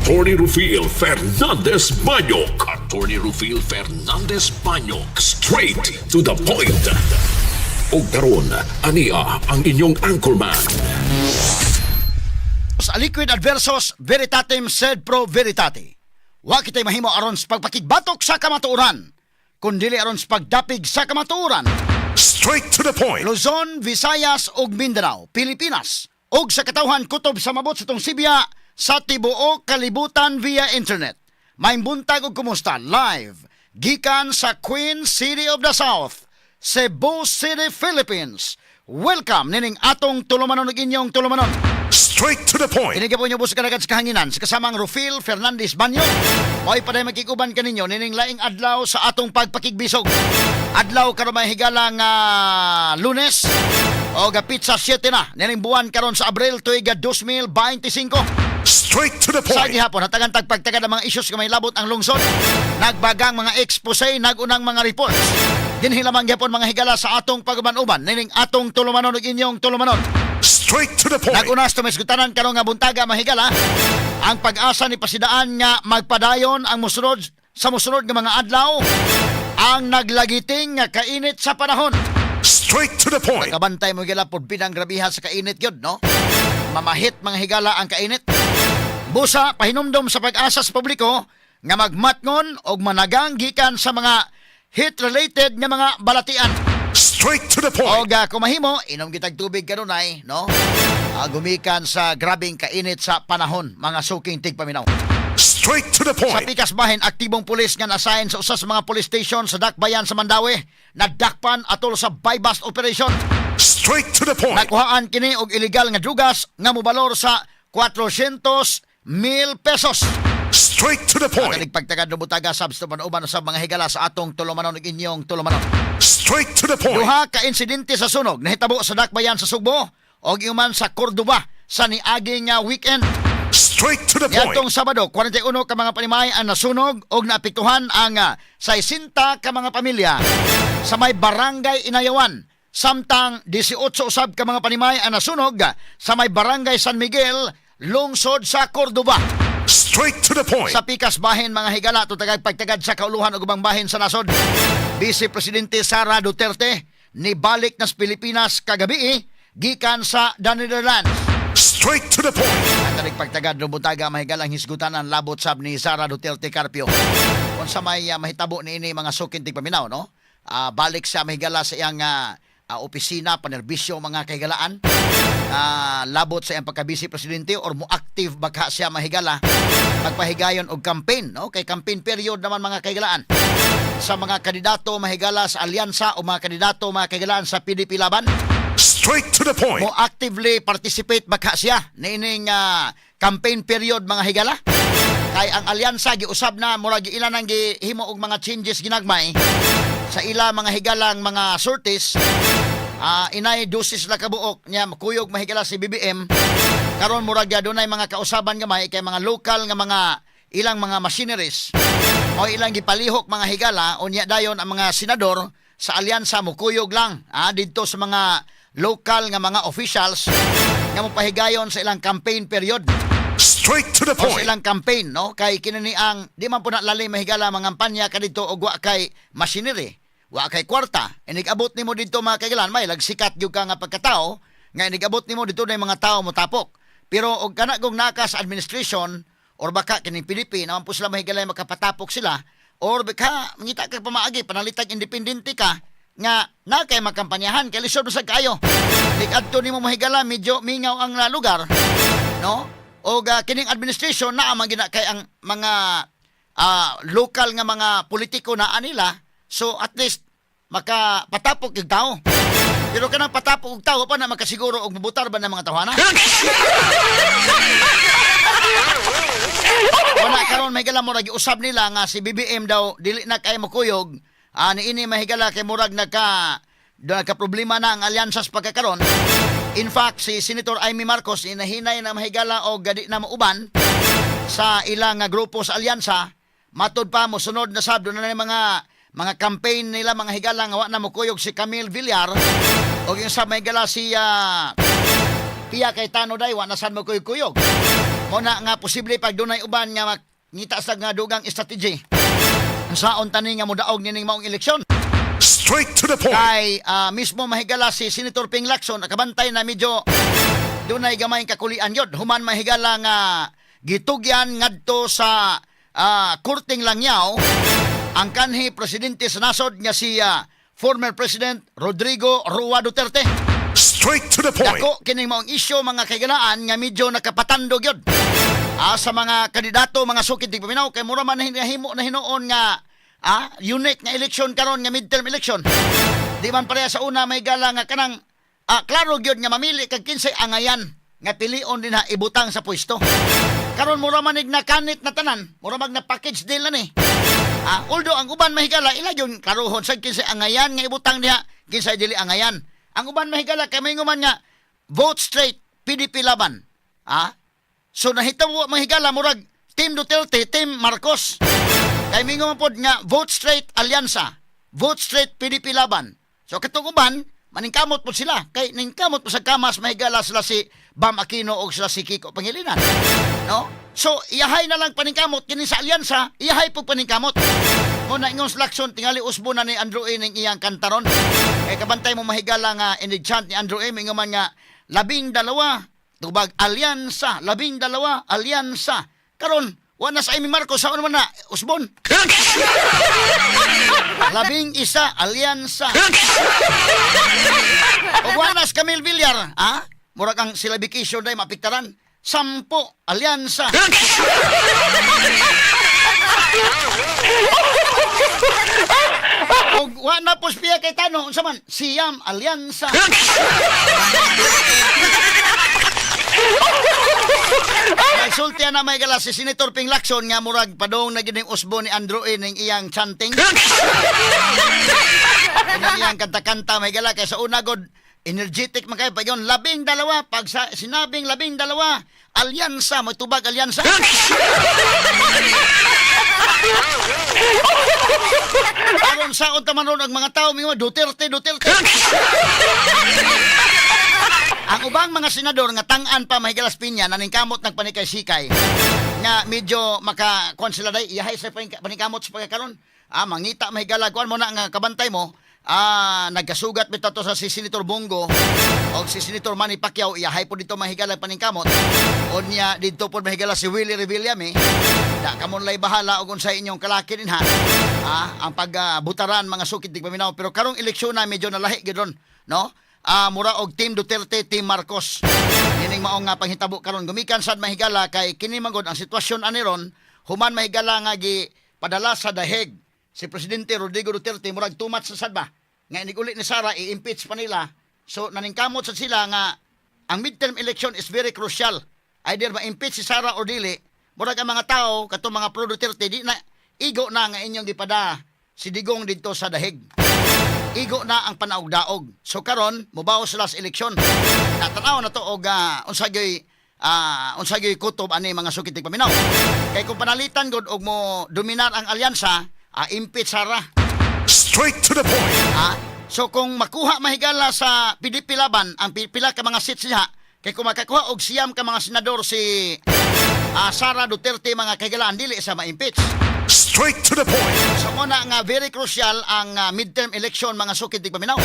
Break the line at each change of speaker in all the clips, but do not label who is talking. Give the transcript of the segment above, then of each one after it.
Attorney Rufil Fernandez Banyok. Attorney Rufil Fernandez Banyok. Straight to the point. Ug karon, ania ang inyong anchorman.
Sa aliquid adversus veritatem sed pro veritate. Wa kitay mahimo aron sa pagpakigbatok sa kamatuoran, kundili aron sa pagdapig sa kamatuoran.
Straight to the point.
Luzon, Visayas ug Mindanao, Pilipinas ug sa katawhan kutob sa mabot sa tong Sibya sa tibuok kalibutan via internet. Maayong buntag ug kumusta live gikan sa Queen City of the South, Cebu City, Philippines. Welcome nining atong tulumanon ug inyong tulumanon.
Straight to the point.
Kini po niyo sa kanagan sa kahanginan sa kasamang Rufil Fernandez Banyo. Mo'y paday makikuban kaninyo nining laing adlaw sa atong pagpakigbisog. Adlaw karon, may higalang Lunes o gapitsa 7 na nining buwan karon sa Abril tuig 2025.
Straight to the
Sa
point.
gihapon, hatagan tagpagtagad ang mga issues nga may labot ang lungsod. Nagbagang mga expose, nagunang mga reports. Dinhi lamang gihapon, mga higala, sa atong pag-uban-uban nining atong tulumanon ug inyong tulumanon.
Straight to the point.
Nagunas tumisgutanan karon nga buntaga, mahigala. Ang Pag-asa ni pasidaan nga magpadayon ang musunod sa musunod nga mga adlaw ang naglagiting nga kainit sa panahon.
Straight to the point.
Kabantay mo higala pod pinang grabiha sa kainit yun, no? Mamahit, mga higala, ang kainit. Busa pahinumdom sa Pag-asa sa publiko nga magmatngon og managang gikan sa mga heat-related nga mga balatian.
Straight to the point.
Og kumahimo, inom gitag tubig kanunay, no? Gumikan sa grabing kainit sa panahon, mga suking tigpaminaw.
Straight to the
Sa
point.
pikas bahin, aktibong pulis nga na-assign sa usa sa mga police station sa Dakbayan sa Mandaue, nadakpan atol sa buy-bust operation.
Straight to the point.
Nakuhaan kini og illegal nga drugas nga mobalor sa 400 mil pesos.
Straight to the point.
Katalig pagtagad no butaga sab sa uban sa mga higala sa atong tulumanon ug inyong tulumanon.
Straight to the point.
Duha ka insidente sa sunog nahitabo sa Dakbayan sa Sugbo ug iuman sa Cordoba sa niaging weekend.
Straight to the point.
Niadtong Sabado, 41 ka mga panimay ang nasunog ug naapektuhan ang 60 ka mga pamilya sa may Barangay Inayawan. Samtang 18 usab ka mga panimay ang nasunog sa may Barangay San Miguel, lungsod sa Cordoba.
Straight to the point.
Sa pikas bahin, mga higala, tutagag pagtagad sa kauluhan ug ubang bahin sa nasod. Vice Presidente Sara Duterte nibalik na sa Pilipinas kagabi gikan sa the Netherlands.
Straight to the point.
Ang tanig pagtagad no butaga, mahigalang hisgutan ang labot sab ni Sara Duterte Carpio. Kung sa may mahitabo niini, mga suking tigpaminaw, no? Balik sa mahigala sa iyang opisina, panerbisyo, mga kahigalaan. Labot sa iyang pagka-vice presidente or mo active baka siya, mahigala, pagpahigayon og campaign, no? Kay campaign period naman, mga kahigalaan, sa mga kandidato, mahigala, sa alyansa o mga kandidato, mga kahigalaan, sa PDP Laban.
Straight to the point.
Mo actively participate baka siya niining campaign period, mga higala, kay ang alyansa giusab na murag ila nang gihimo og mga changes ginagmay sa ila, mga higalang mga sorties. Inay dosis la kabuok niya makuyog, mahigala, si BBM karon. Murag dunay mga kausaban gamay kay mga local nga mga ilang mga machineries o ilang gipalihok, mga higala. Unya dayon ang mga senador sa alyansa mukuyog lang didto sa mga local nga mga officials nga mopahigayon sa ilang campaign period
Straight to the
o sa
point.
ilang campaign, no? Kay kinini ang di man po na lalim, mahigala, mga kampanya ka didto og wa kay machinery, wa kay kwarta. Inig-abot nimo didto, mga kailan, may lagsikat gyud ka nga pagkatao nga inig-abot nimo didto na yung mga tao motapok. Pero og kana kung naka sa administration or baka kining PDP naman po sila, mahigalay, makapatapok sila or baka mangita ka pamaagi panalitag independente ka nga na kay makampanyahan kay lisod sa kayo. Adto nimo, mahigala, medyo mingaw ang lugar, no? O kining administration na man gina kay ang mga local nga mga politiko na anila, so at least makapatapok yung tao. Pero kanang patapok og tao pa na makasiguro og mabutar ba ng mga tawhana. Wala karon, mahigala, murag usab nila nga si BBM daw dili na kay mokuyog niini, mahigala, kay murag nagka problema na ang alyansa sa pagkakaron. In fact, si Senator Imee Marcos inahinay na, mahigala, o gadi na mauban sa ilang nga grupo sa alyansa. Matud pa mosunod na sab doon na yung mga campaign nila, mga higala, nga wa na mokuyog si Camille Villar o yung sa mahigala si Pia Cayetano day wa na sad mo kuyog. Mo na nga posible pag dunay uban nga mangita sa nga dugang strategy. Saon tani nga modaog nining maong eleksyon?
Straight to the point.
Kay mismo mahigala si Senator Ping Lacson nakabantay na medyo dunay gamay kakulian yod human mahigala nga gitugyan ngadto sa Korteng Langyaw ang kanhi presidente sa nasod nga si former President Rodrigo Roa Duterte.
Straight to the point.
Dako kining maong isyu, mga kaigalaan, nga medyo nakapatandog yun sa mga kandidato, mga sukid tigpaminaw, kay mura man nahimo na hinuon nga unique nga eleksyon karon nga midterm election. Di man pareha sa una may gala nga kanang klaro gyud nga mamili kag kinsay angayan nga pilion din ha ibutang sa pwesto. Karon mura man ig nakanit na tanan, mura mag na package deal na ni. Although ang uban mahigala ila gyud klarohon sa kinsay angayan nga ibutang diha, kinsay dili angayan. Ang uban mahigala kay maingon man nga vote straight PDP Laban. So nahitabo mahigala murag Team Duterte, Team Marcos. Kay mingon man pod nga vote straight Alyansa, vote straight PDP Laban. So katong uban maningkamot po sila kay ningkamot po sa kamas mahigala sila si Bam Aquino o sila si Kiko Pangilinan. No? So iyahay na lang paningkamot kini sa Alyansa, iyahay po paningkamot. Mo na ingon sa Lacson, tingali usbo na ni Andrew A. ning iyang kantaron. Kay kabantay mo mahigala nga in-chant ni Andrew A. Mingon man nga 12 tubag alyansa, 12 alyansa. Karon wa na sa Imee Marcos, sa man na usbon. 11 alyansa. Ug wa na sa Camille Villar, ha? Murag ang sila vacation day mapiktaran. 10 alyansa. Ug wa na po Pia Cayetano, unsa man? 9 alyansa. Nagsulti na may gala si Senator Ping Lacson nga murag padong na gid ning usbo ni Andrew A. ning iyang chanting. Ning iyang kanta-kanta may gala kay sa una god energetic man kayo pag yun, 12 pag sa, sinabing 12 alyansa mo tubag alyansa. Aron sa unta man ron ang mga tao mingon Duterte, Duterte. Ang ubang mga senador nga tang-an pa mahigalas pinya naningkamot ng panikay-sikay nga medyo maka kuan sila day iyahay sa paningkamot sa pagkakaron. Mangita mahigala kuan mo na nga kabantay mo nagkasugat bitaw to sa si Senator Bong Go o si Senator Manny Pacquiao, iyahay po dito mahigala paningkamot. Unya dito po mahigala si Willie Revillame. Da kamon lay bahala og unsay inyong kalaki din ha. Ang pagbutaran mga sukid tigpaminaw, pero karong eleksyon na medyo nalahi gyud ron, no? Mura og Team Duterte, Team Marcos. Kining maong nga panghitabo karon gumikan sad mahigala kay kini man gud ang sitwasyon ani ron human mahigala nga gi padala sa daheg si Presidente Rodrigo Duterte, murag too much sa sad ba nga inig uli ni Sara i-impeach pa nila. So naningkamot sad sila nga ang midterm election is very crucial. Either ma-impeach si Sara or dili, murag ang mga tao katong mga pro Duterte di na igo na nga inyong gipada si Digong didto sa dahig. Igo na ang panaugdaog. So karon mobaw sila sa eleksyon. Natanaw na to og unsa gyud kutob ani mga sukit paminaw. Kay kung panalitan gud og mo dominar ang alyansa, impeach Sara.
Straight to the point.
So kung makuha mahigala sa PDP Laban ang pila ka mga seats niya, kay kung makakuha og 9 ka mga senador si Sara Duterte mga kahigalaan, dili sa ma-impeach.
Straight to the point.
So mo na nga very crucial ang midterm election mga sukid tigpaminaw.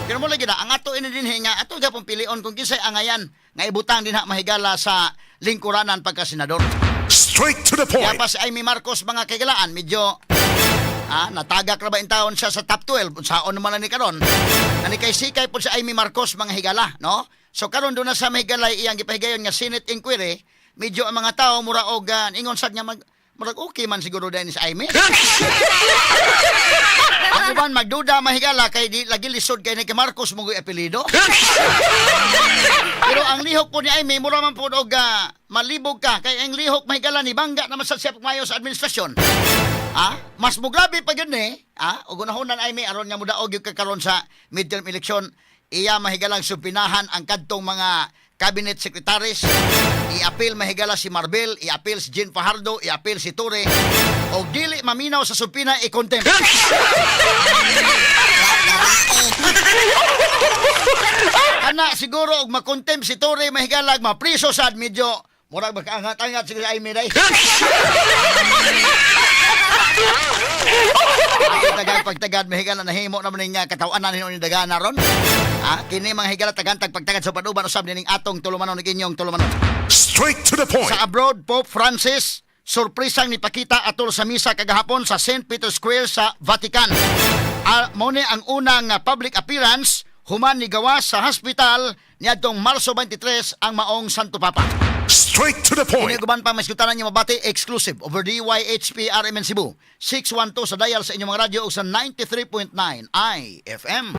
Pero mo lagi na ang ato ini dinhi nga ato gapon pilion kung kinsay angayan nga ibutang dinha mahigala sa lingkuranan pagka senador.
Straight to the
Kaya
point.
pa si Imee Marcos mga kaigalaan medyo natagak ra ba in taon siya sa top 12, unsaon naman na ni karon. Nani kay sikay po si Imee Marcos mga higala, no? So karon doon na sa mahigala iyang gipahigayon nga Senate inquiry, medyo ang mga tao mura og ingon sad nga mag murag okay man siguro dahil si Imee. Ang uban magduda mahigala kay di lagi lisod kay ni kay Marcos mo apelyido. Pero ang lihok po ni Imee mura man po og malibog ka kay ang lihok mahigala ni bangga naman sa siya pagmayo sa administrasyon. Mas mugrabe pa gyud ni, ug unahonan Imee aron nga mudaog gyud ka karon sa midterm election, iya mahigalang supinahan ang kadtong mga cabinet secretaries. I-appeal mahigala si Marbil, i-appeal si Jean Fajardo, i-appeal si Torre. Og dili maminaw sa supina, i-contempt. Ana siguro og makontempt si Torre mahigalag mapriso sad medyo Murag makaangat-angat siguro ay miray. Tagad pagtagad, mahigala nahimo naman ning katawanan nino ni dagana ron. Ah, kini mga higala tagantag pagtagad sa panuban usab nining atong tulumanon ug inyong tulumanon.
Straight to the point.
Sa abroad, Pope Francis surprisang nipakita atol sa misa kagahapon sa St. Peter's Square sa Vatican. Ah, mao ni ang unang public appearance human ni gawas sa hospital niadtong Marso 23 ang maong Santo Papa.
Straight to the
Kini
point.
guban pa maisgutan niyo mabati exclusive over DYHP RMN Cebu 612 sa dial sa inyong mga radyo o sa 93.9 IFM.